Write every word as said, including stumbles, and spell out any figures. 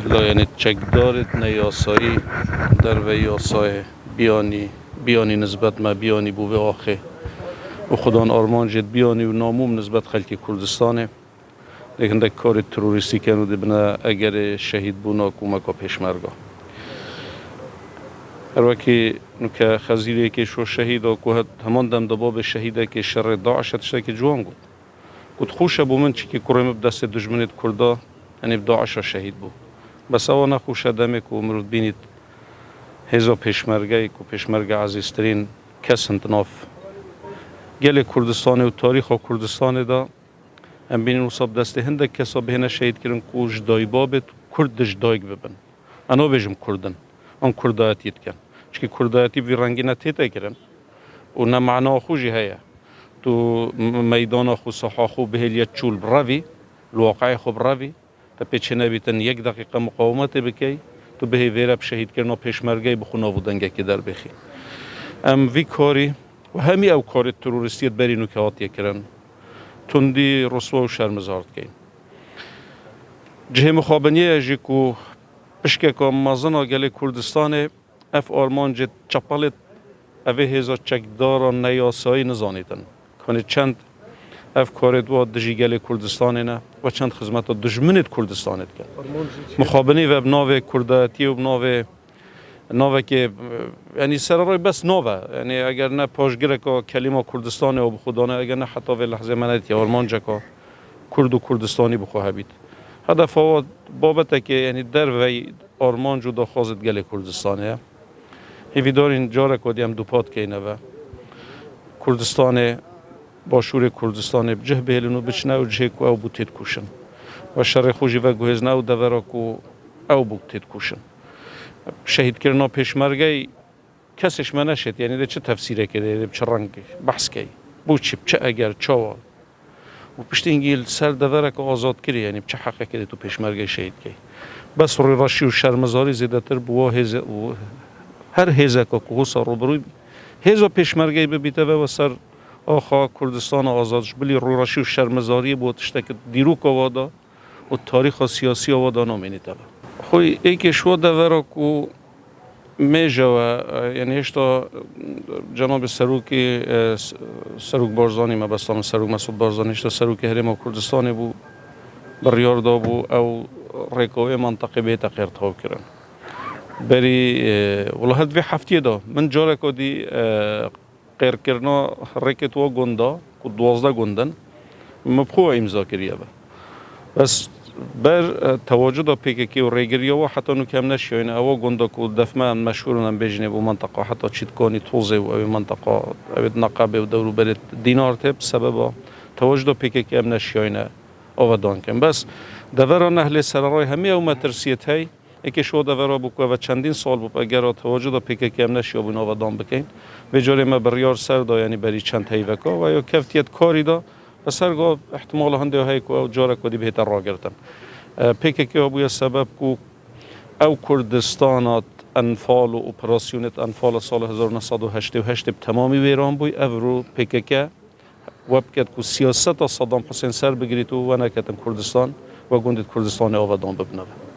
La, yanî çekdarê neyasayî derveyî yasayê biyanî, biyanî nisbet me, biyanî bû vê axê. Û xudan armancê biyanî û namûm nisbet xelkê Kurdistanê. Lê hindek karê terorîstî ken û dibine egerê şehîdbûna komeka pêşmerga. Her wekî nuke Xezîrê yekê şo şehîda ku het-, heman dem de babê şehîdekê şerê DAIŞ e tiştekî ciwan got. Got, xweş e bo min çikî kurê min bi destê dijminê di Kurda, yanî bi DAIŞa şehîd bû. Bes ewa nexweş e demê ku mirov bînît hêza pêşmergeyê ku pêşmerge ezîztirîn kes in di nav gelê Kurdistanê û tarîxa Kurdistanê de em bînin wisa bi destê hindek kesa bihêne şehîdkirin ku ji dayba bêt, Kurd di ji dayik bibin. Ez nabêjim Kurd in, an Kurdayetiyê dikin. Çikî Kurdayetî bi vî rengî ne tête kirin û ne mana xwe jî heye. Tu m-, meydana xwe, saha xwe bihêliye çûl bi revî, li waqeyê xwe bi revî, te pê çênebîtin yek deqîqe muqawemetê bikey, tu bihê vêre bi şehîdkirina pêşmergeyê bi xwe nav û dengekê derbêxî. Em vî karî û hemî ew karê terorîstiyê di berî nûke hatiye kirin, tundî, riswa û şermizar dikeyn. Cihê mixabiniyê ye jî ku pişkeka mezin a gelê Kurdistanê ev armancê çepelê evê hêza çekdara neyasayî nizanîtin. Kanî çend ev karê di wa dijî gelê Kurdistanê ne we çend xizmeta dijminê di Kurdistanê dikin. Mixabinî ve bi navê Kurdayetiyê û bi navê navekê, e, yanî sererayî bes nav e. Yanî eger ne paşgireka kelîma Kurdistanê û bi xwe dane, eger ne heta vê lehzê me nedîtiye armanceka Kurd û Kurdistanî bi xwe hebît. Hedefa wa babetekê, yanî dervey armanc û daxwazê di gelê Kurdistanê ye. Hêvîdarîn careka dî em dupat keyne ve. Kurdistanê, Başûrê Kurdistanê bi cih bihêlin û biçine ew cihê ku ew bû têt kuşin. We şerê xwe jî veguhêzne ew devera ku ew bû têt kuşin. Şehîdkirina pêşmergeyê kesê ji me neşêt, yanî dê çi tefsîrekê dê, dê bi çi rengî behs key? Bû çi, bi çi eger, çawa? Û piştî hingî li ser devereke azadkirî, yanî bi çi heqekê dê tu pêşmergeyê şehîd key? Bes rûyreşî û şermizarî zêdetir bi wa hêze û her hêzeke ku wisa rûbirûyî hêza pêşmergeyê bibîte ve we ser axa Kurdistana azad ji bilî rûyreşî û şermizariyê bi wa tişteke dîroka wa da û tarîxa siyasiya wa da namênîte ve. Xwî êkê ji wa devera ku mêje we, e, yanî hêşta, e, cenabê serokê, e, s-, serok Barzanî, mebesta min serok Mesûd Barzanî hêşta serokê Herêma Kurdistanê bû, biryar dabû ew rêka wê menteqê bihête qêrtewkirin. Berî, e, wela her di vê heftiyê de min careka dî, e, qêrkirina rêkê di wa gunda, ku duwazdeh gund in, min bi xwe îmza kiriye be. Bes ber, e, tewacuda P K K û rêgiriya wa heta nûke em neşiyayne. Ewa gunda ku def me em meşhûr in, em bêjinê bo menteqa heta Çîtkanî, Tozê û ew ê menteqa, ew ê di Neqebê û dewrûberê Dînar tê, bi sebeba tewacuda P K K em neşiyayne avedan kin. Bes devera Nehlê sererayê hemî ew metirsiyê tey, Êkê ji wa devera bû ku eve çendîn sal bû, eger a tewacuda P K K em neşiyabûn avedan bikeyn. Vê carê me biryar ser da, yanî berî çend heyveka we ya kevtiye di karî de, bi ser ga ihtimala hindê heye ku ew carek wedî bihête ragirtin. E, P K K ya bûye sebeb ku ew Kurdistana Enfal û operasyonê Enfala sala hezar û neh sed û heştê û heştê bi temamî wêran bûy, ev ro P K K we biket ku siyaseta Saddam Husên ser bigirît û we neketin Kurdistan, we gundê di Kurdistanê avedan bibine ve.